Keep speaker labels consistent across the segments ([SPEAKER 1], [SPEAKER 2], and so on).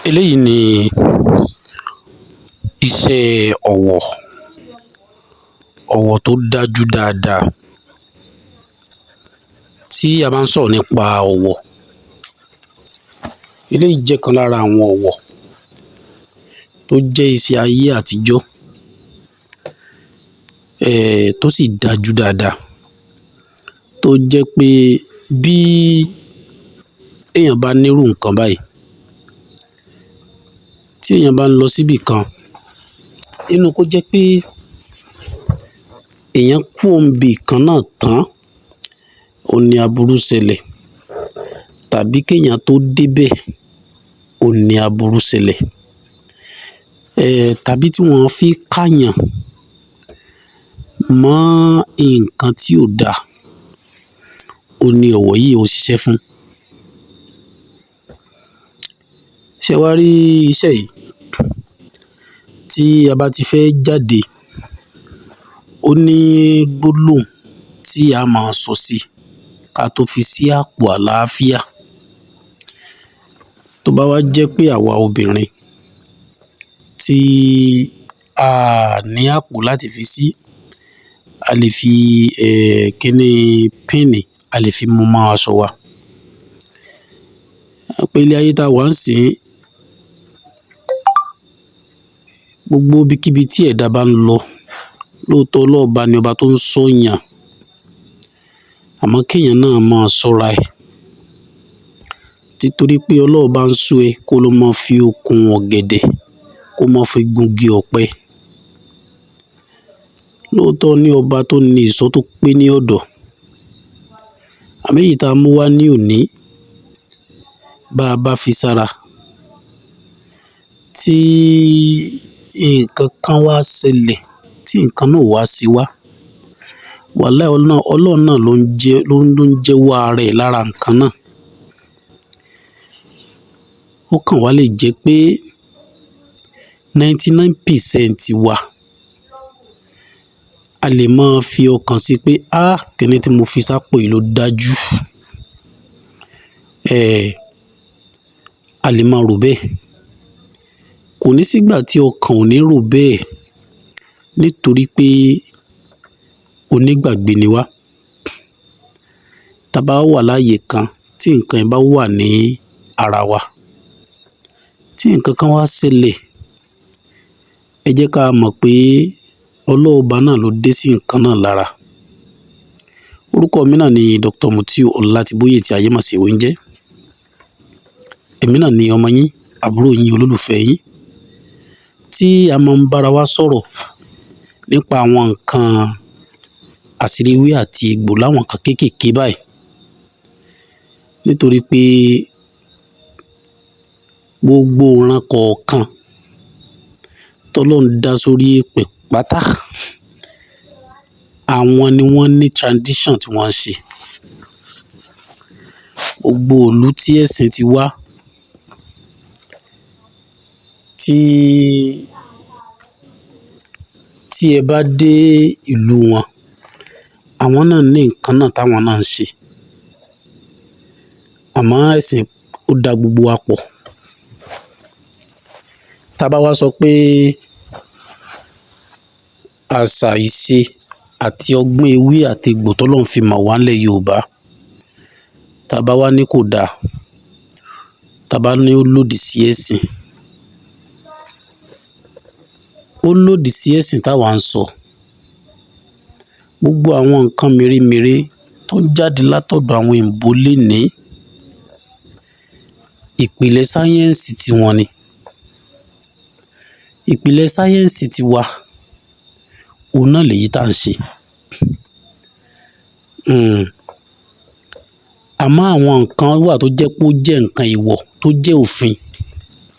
[SPEAKER 1] Eléyìí ni iṣẹ́ ọwọ̀, ọwọ̀ tó dájú dáadáa. Tí a bá ń sọ̀rọ̀ nípa ọwọ̀, eléyìí jẹ́ kan lára àwọn ọwọ̀ tó jẹ́ iṣẹ́ ayé àtijọ́, tó sì dájú dáadáa, tó jẹ́ pé bí èèyàn bá nírú nǹkan báyìí, tí èèyàn bá ń lọ síbì kan, inú kó jẹ́ pé èèyàn kúrò níbì kan náà tán, òun ní aburú ṣẹlẹ̀, tàbí kéèyàn tó débẹ̀, òun ní aburú ṣẹlẹ̀, tàbí tí wọ́n fi káyàn mọ́ nǹkan tí ò dáa, òun ní ọ̀wọ̀ yìí ó ṣiṣẹ́ fún. Ṣé wàá rí iṣẹ́ yìí? Tí a bá ti fẹ́ jáde, ó ní gbólóhùn tí a máa sọ sí ká tó fi sí àpò àlàáfíà. Tó bá wá jẹ́ pé àwa obìnrin tí a ní àpò láti fi sí, a lè fi kíní píìnì, a lè fi mú mọ́ aṣọ wa. Pé ilé ayé tá a wà ń sìn, gbogbo ibikíbi tí ẹ̀dá bá ń lọ, lóòótọ́ Ọlọ́ọ̀ba ni ọba tó ń ṣọ́yàn, àmọ́ kéèyàn náà máa ṣọ́ra ẹ̀. Títorí pé Ọlọ́ọ̀ba ń ṣọ́ ẹ, kó ló máa fi okùn ọ̀gẹ̀dẹ̀, kó máa fi gungi ọ̀pẹ. Lóòótọ́ ní ọba tó ní ìṣọ́ tó pé ní ọ̀dọ̀. Àmọ́ èyí tá a mú wá ní òní, bá a bá fi sára, tí nǹkan kan wá ṣẹlẹ̀, tí nǹkan náà wá sí wá, wàláì Ọlọ́run náà ló ń jẹ́, ló ń jẹ́wọ́ ara ẹ̀ lára nǹkan náà. Ó kàn wá lè jẹ́ pé 99% wa a lè máa fi ọkàn sí pé kíni tí mo fi sápò yìí ló dájú. A lè máa rò bẹ́ẹ̀. Kò ní sígbà tí ọkàn ò ní rò bẹ́ẹ̀, nítorí pé onígbàgbé ni wá. Tá a bá wà láàyè kan tí nǹkan yẹn bá wà ní ara wa, tí nǹkan kan wá ṣẹlẹ̀, ẹ jẹ́ ká mọ̀ pé Ọlọ́ọ̀ba náà ló dé sí nǹkan náà lára. Orúkọ mi náà ni Dr. Mutiu Ọlátibóyè tí ayé mọ̀ sí Ewéńjẹ́. Èmi náà ni ọmọ yín, àbúrò yín, olólùfẹ́ yín, tí a máa ń bára wa sọ̀rọ̀ nípa àwọn nǹkan àṣírí ewé àti egbò láwọn nǹkan kéékèèké báyìí. Nítorí pé gbogbo ìran kọ̀ọ̀kan tọ́lọ́run dá sórí èpè pátá, àwọn ni wọ́n ní tradition tí wọ́n ń ṣe. Gbogbo ìlú tí ẹ̀sìn ti wá, tí ẹ bá dé ìlú wọn, àwọn náà ní nǹkan náà táwọn náà ń ṣe. Àmọ́ ẹ̀sìn ó da gbogbo wa pọ̀. Tá a bá wá sọ pé àṣà ìṣe àti ọgbọ́n ewé àti egbò tọ́lọ́run fi mọ̀ wá nílẹ̀ Yorùbá, tá a bá wá ní kò dáa, tá a bá ní ó lòdì sí ẹ̀sìn, ó lòdì sí ẹ̀sìn táwa ń sọ. Gbogbo àwọn nǹkan mèremère tó ń jáde látọ̀dọ̀ àwọn òyìnbó lénìí, ìpìlẹ̀ sáyẹ́ǹsì tiwọn ni. Ìpìlẹ̀ sáyẹ́ǹsì tiwa, òun náà lèyí tá à ń ṣe. Àmọ́ àwọn nǹkan wà tó jẹ́ pé ó jẹ́ nǹkan ìwọ̀ tó jẹ́ òfin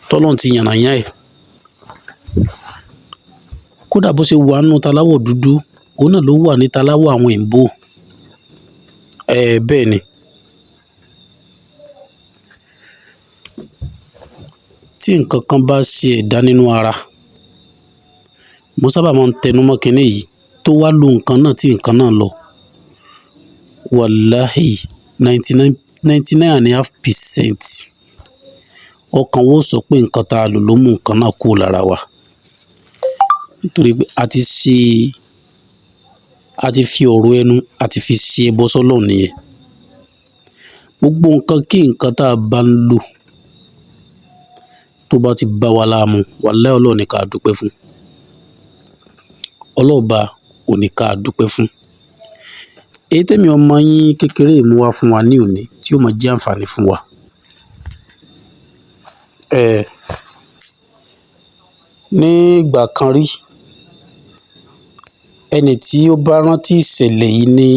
[SPEAKER 1] tọ́lọ́run ti yànnàyán ẹ̀. Kódà bó ṣe wà nínú taláwọ̀ dúdú, òun náà ló wà ní taláwọ̀ àwọn òyìnbó. Bẹ́ẹ̀ ni. Tí nǹkan kan bá ṣe ẹ̀dá nínú ara, mo sábà máa ń tẹnu mọ́ kinní yìí, tó wá lo nǹkan náà tí nǹkan náà lọ. Wàláhì 99.5% Ọkàn wo sọ pé nǹkan tá a lò ló mú nǹkan náà kúrò lára wa, nítorí pé a ti ṣe, a ti fi ọ̀rọ̀ ẹnu, a ti fi ṣe ẹbọ sọ́lọ́run nìyẹn. Gbogbo nǹkan kí nǹkan tá a bá ń lò tó bá ti bá wa láàmú, wàláhì Ọlọ́run ní ká dúpẹ́ fún. Ọlọ́ọ̀ba ò ní ká dúpẹ́ fún. Èyí tẹ́mi ọmọ yín kékeré mú wá fún wa ní òní tí ó máa jẹ́ àǹfààní fún wa. Ní ìgbà kan rí, ẹni tí ó bá rántí ìṣẹ̀lẹ̀ yìí ní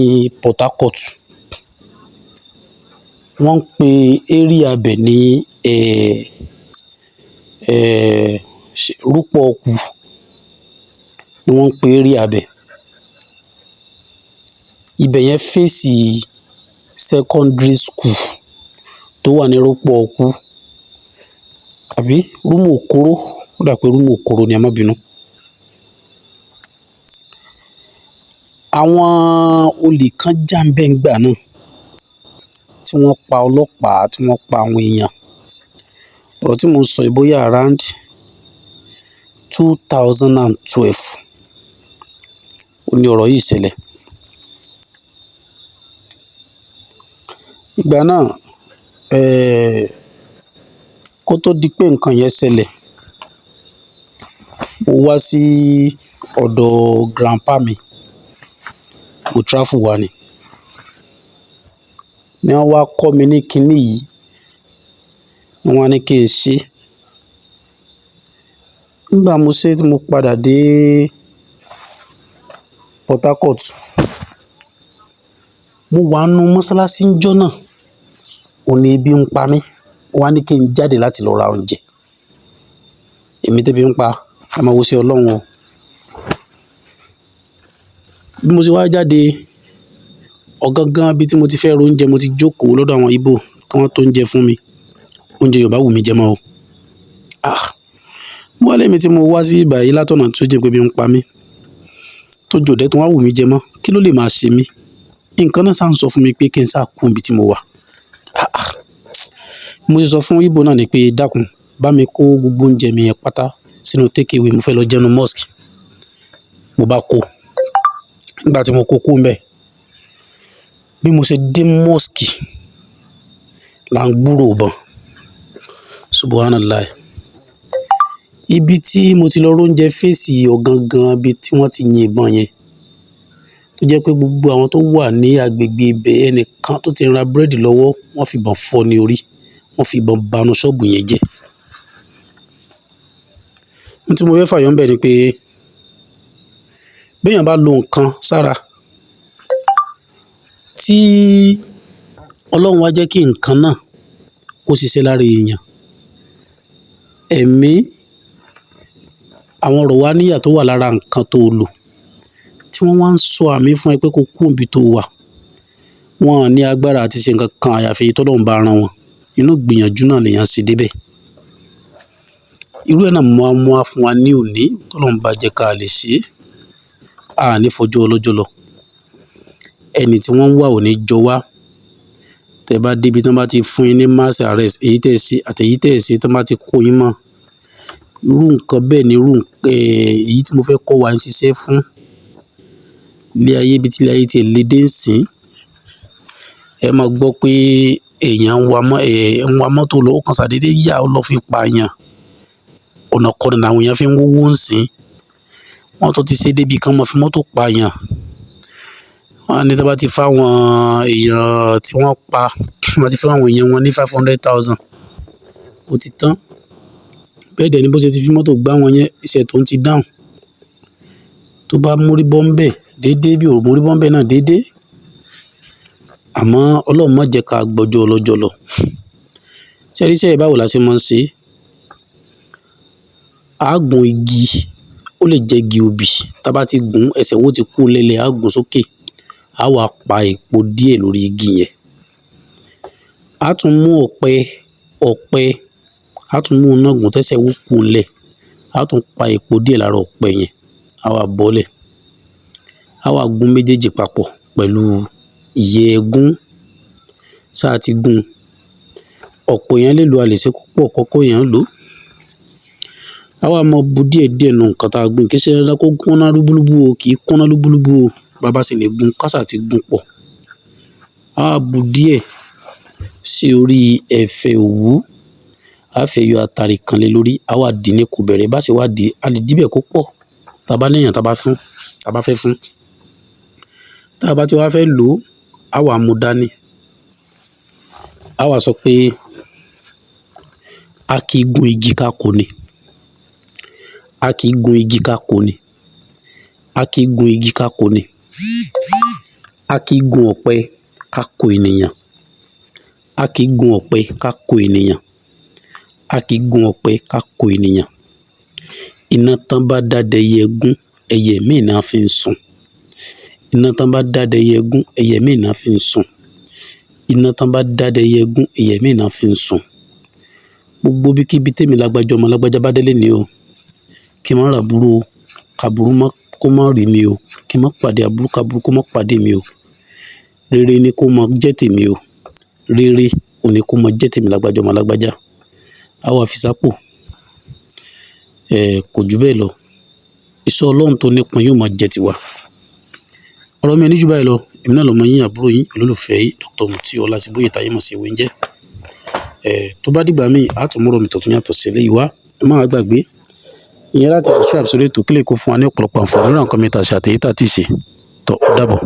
[SPEAKER 1] Port Harcourt, wọ́n ń pe area ibẹ̀ ní Rúpọ̀ọ̀kù ni wọ́n ń pe area ibẹ̀. Ibẹ̀ yẹn fèsì secondary school tó wà ní Rúpọ̀ọ̀kù àbí Rúmòkóró, ó dà pé Rúmòkóró ni, ẹ má bínú. Àwọn olè kan jà ń bẹ̀ ńgbà náà tí wọ́n pa ọlọ́pàá, tí wọ́n pa àwọn èèyàn. Ọ̀rọ̀ tí mò ń sọ yìí bóyá around 2012 ó ní ọ̀rọ̀ yìí ṣẹlẹ̀. Ìgbà náà, kó tó di pé nǹkan yẹn ṣẹlẹ̀, mo wá sí ọ̀dọ̀ grandpa mi, mo travel wá ni. Ni wọ́n wá kọ́ mi ní kinní yìí, ni wọ́n ní kí n ṣe. Nígbà mo ṣe tí mo padà dé Port Harcourt, mo wà nínú mọ́ṣáláṣí ńjọ́ náà, òní ebi ń pa mí, wọ́n á ní kí n jáde láti lọ ra oúnjẹ. Èmi tẹ́bi ń pa, ẹ máa wo sí Ọlọ́run o. Bí mo ṣe wá jáde, ọ̀gangan ibi tí mo ti fẹ́ ra oúnjẹ, mo ti jókòó lọ́dọ̀ àwọn Ìgbò kí wọ́n tó oúnjẹ fún mi. Oúnjẹ Yorùbá wù mí jẹ mọ́ o. Wọ́n lé mi tí mo wá sí ìbà yìí látọ̀nà tó jẹ́ pé ebi ń pa mí, tó jò dẹ́ tó wá wù mí jẹ mọ́, kí ló lè máa ṣe mí? Nǹkan náà sá ń sọ fún mi pé kí n sá kú ibi tí mo wà. Mo ṣe sọ fún Ìgbò náà ni pé dákun, bá mi kó gbogbo oúnjẹ mi yẹn pátá sínú take away, mo fẹ́ lọ jẹun mosque. Mo bá kó. Nígbà tí mo kó kúrò ńbẹ̀, bí mo ṣe dé mosque là ń gbúrò ìbọn. Subhanallah. Ibi tí mo ti lọ róúnjẹ fèsì ọ̀gangan ibi tí wọ́n ti yin ìbọn yẹn, tó jẹ́ pé gbogbo àwọn tó wà ní agbègbè ibẹ̀, ẹnìkan tó ti ra búrẹ́dì lọ́wọ́, wọ́n fi ìbọn fọ́ ní orí, wọ́n fi ìbọn ba inú ṣọ́ọ̀bù yẹn jẹ́. Ohun tí mo fẹ́ fàyọ ńbẹ̀ ni pé bí èèyàn bá lo nǹkan sára tí Ọlọ́run wá jẹ́ kí nǹkan náà kó ṣiṣẹ́ lára èèyàn, ẹ̀mí àwọn ọ̀rọ̀ wa níyà tó wà lára nǹkan tó lò tí wọ́n wá ń sọ àmì fún ẹ pé kó kú níbi tó wà, wọ́n ò ní agbára àti ṣe nǹkan kan àyàfi èyí tọ́lọ́run bá rán wọn. Inú ìgbìyànjú náà lèèyàn ṣe débẹ̀. Irú ẹ̀ náà mo wá mú wá fún wa ní òní, tọ́lọ́run bá jẹ́ ká lè ṣe é. A ní fọjọ́ ọlọ́jọ́ lọ. Ẹni tí wọ́n ń wá ò ní jọ wá. Tẹ bá débi tí wọ́n bá ti fún yín ní mass arrest, èyí tẹ́ ẹ ṣe àti èyí tẹ́ ẹ ṣe tí wọ́n bá ti kó yín mọ́. Irú nǹkan bẹ́ẹ̀ ni irú èyí tí mo fẹ́ kọ́ wa ń ṣiṣẹ́ fún. Ilé ayé ibi tí ilé ayé ti lè dé ń sìn. Ẹ máa gbọ́ pé èèyàn ń wa mọ́tò lọ, ó kan ṣàdédé yà ó lọ fi pa èèyàn. Ọ̀nà kọ̀nà làwọn èèyàn fi ń wówó ń sìn. Wọ́n tún ti ṣe débi kan mọ́ fi mọ́tò pa èèyàn. Wọ́n á ní tí wọ́n bá ti fáwọn èèyàn tí wọ́n pa, wọ́n ti fáwọn èèyàn wọn ní 500,000. Ó ti tán. Bẹ́ẹ̀ dẹ̀ ni bó ṣe ti fi mọ́tò gbá wọn yẹn, iṣẹ́ tó ń ti dáhùn. Tó bá mórí bọ́ ń bẹ̀ déédéé bí ò mórí bọ́ ń bẹ̀ náà déédéé. Àmọ́ Ọlọ́run má jẹ́ ká gbọ́jọ́ ọlọ́jọ́ lọ. Ṣé rí iṣẹ́ báwo la ṣe máa ń ṣe? A gún igi, ó lè jẹ́ igi obì. Tí a bá ti gún, ẹsẹ̀ wo ti kú lẹ́lẹ̀, a gún sókè. A wá pa epo díẹ̀ lórí igi yẹn. A tún mú ọ̀pẹ, a tún mú iná gùn tẹ́sẹ̀ wo kú lẹ̀. A tún pa epo díẹ̀ lára ọ̀pẹ yẹn. A wá bọ́lẹ̀. A wá gún méjèèjì papọ̀ pẹ̀lú ìyẹ́ ẹ̀gún. Ṣá ti gún. Ọ̀pọ̀ èèyàn lè lo, a lè ṣe púpọ̀ kọ́kọ́ èèyàn lò ó. A wá máa bu díẹ̀ díẹ̀ nínú nǹkan tá a gún. Kì í ṣe dandan kó kúnná lúbúlúbú o, kì í kúnná lúbúlúbú o. Bá bá sì lè gún, ká sá ti gún pọ̀. A wá bu díẹ̀ sí orí ẹ̀fẹ̀ òwú. A fẹ́ yọ atare kan lé lórí. A wá dì ní kòbẹ̀rẹ̀. Bá sì wá dì, a lè dì bẹ́ẹ̀ kó pọ̀. Tá bá ní èèyàn tá bá fún, tá bá fẹ́ fún. Tá bá ti wá fẹ́ lò ó, a wá mú dání. A wá sọ pé a kì í gun igi ká kó ni. A kì í gun igi ká kó ni. A kì í gun igi ká kó ni. A kì í gun ọ̀pẹ ká kó ènìyàn. A kì í gun ọ̀pẹ ká kó ènìyàn. A kì í gun ọ̀pẹ ká kó ènìyàn. Iná tán bá dádẹyẹ gún, ẹyẹ míì náà fi ń sùn. Iná tán bá dádẹyẹ gún, ẹyẹ míì náà fi ń sùn. Iná tán bá dádẹyẹ gún, ẹyẹ míì náà fi ń sùn. Gbogbo ibikíbi tèmi lágbájá ọmọ lágbájá bá délé ní o. Kí n má ra burú o, ká burú mọ́ kó má rí mi o. Kí n má pàdé aburú, ká burú kó má pàdé mi o. Rere ni kó má jẹ́ tèmi o. Rere òní kó má jẹ́ tèmi lágbájá ọmọ lágbájá. A wá fi sápò. Kò ju bẹ́ẹ̀ lọ. Ìṣọ́ Ọlọ́run tó nípọn yóò máa jẹ́ tiwa. Ọ̀rọ̀ mi ò ní ju báyìí lọ. Èmi náà lọmọ yín, àbúrò yín, olólùfẹ́ yín, Dr. Mutiu Ọlátìbóyè táyé mọ̀ sí Ewé ń jẹ́. Tó bá dìgbà míì, a tún mú ọ̀rọ̀ mi tuntun yàtọ̀ sí eléyìí wá. Ẹ má gbàgbé. Ìyẹn láti subscribe sórí ètò kí lè kó fún wa ní ọ̀pọ̀lọpọ̀ àǹfààní lórí àwọn nǹkan mi tá a ṣe àtèyí tá a ti ṣe. Tọ́, ó dàbọ̀.